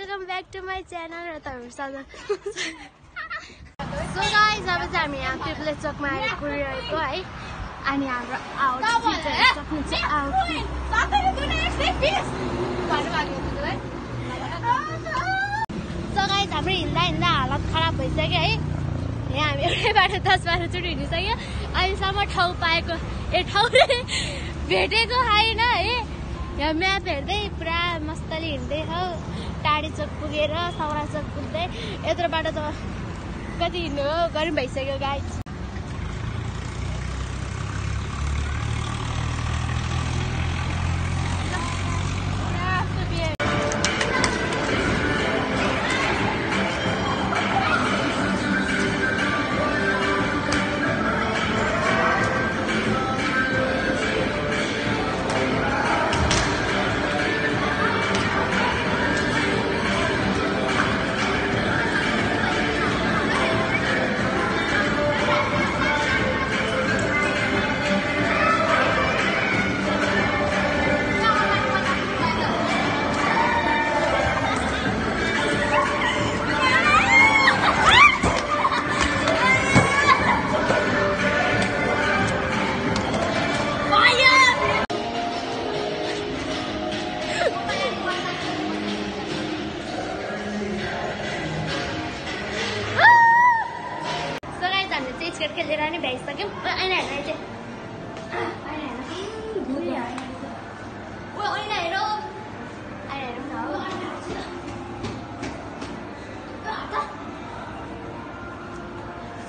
welcome back to my channel र तपाईँहरूसँग so guys अब चाहिँ हामी यहाँ पिपले चोकमा आएर कुरिरहेको है अनि हाम्रो आउटफिटहरू सक्नुहुन्छ सो गाइज हाम्रो हिँड्दा हिँड्दा हालत खराब भइसक्यो है यहाँ हामी एउटै बाटो 10-12 चोटि हिँडिसक्यो अहिलेसम्म ठाउँ पाएको ठाउँले भेटेको छैन है यहाँ म्याप हेर्दै पुरा मस्तले हिँड्दैछौँ टाढी चोक पुगेर सौरा चोक पुग्दै यत्रो बाटो त कति हिँड्नु हो गर्नु भइसक्यो गाइज स्केट खेलेर नि भ्याइसक्यौँ ऐना हेर्न चाहिँ ऐना हेर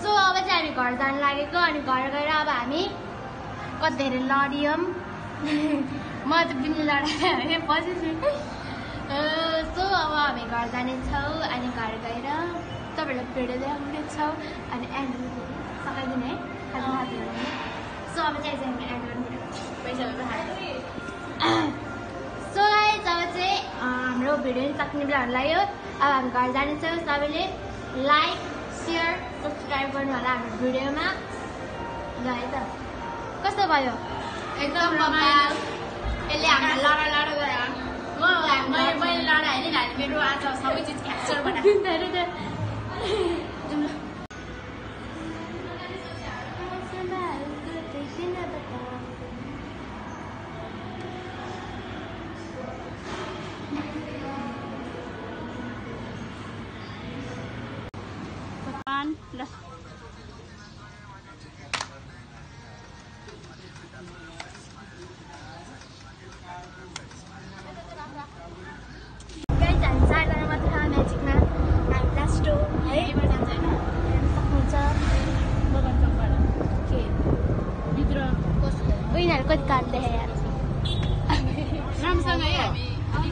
सो अब चाहिँ हामी घर जानु लागेको अनि घर गएर अब हामी कति धेरै लड्यौँ म त बिन्नी लडाएँ बसेछु सो अब हामी घर जानेछौँ अनि घर गएर तपाईँहरूलाई भिडियो देखाउनेछौँ अनि एन्ड सकाइदिने है खाजाहरू सो अब चाहिँ हामी एड गर्नु पैसाहरू सो गाइस अब चाहिँ हाम्रो भिडियो नि सक्ने बेलाहरू लाग्यो अब हामी घर जानेछौँ सबैले लाइक सेयर सब्सक्राइब गर्नु होला हाम्रो भिडियोमा ल है त कस्तो भयो एकदम रमाइलो यसले हामीलाई लडा लडा गरे मैले लडाएँ नि मेरो आज सबै चिज क्याप्चर बनाएको उनीहरू कति काट्दै यार राम्रोसँग है हामी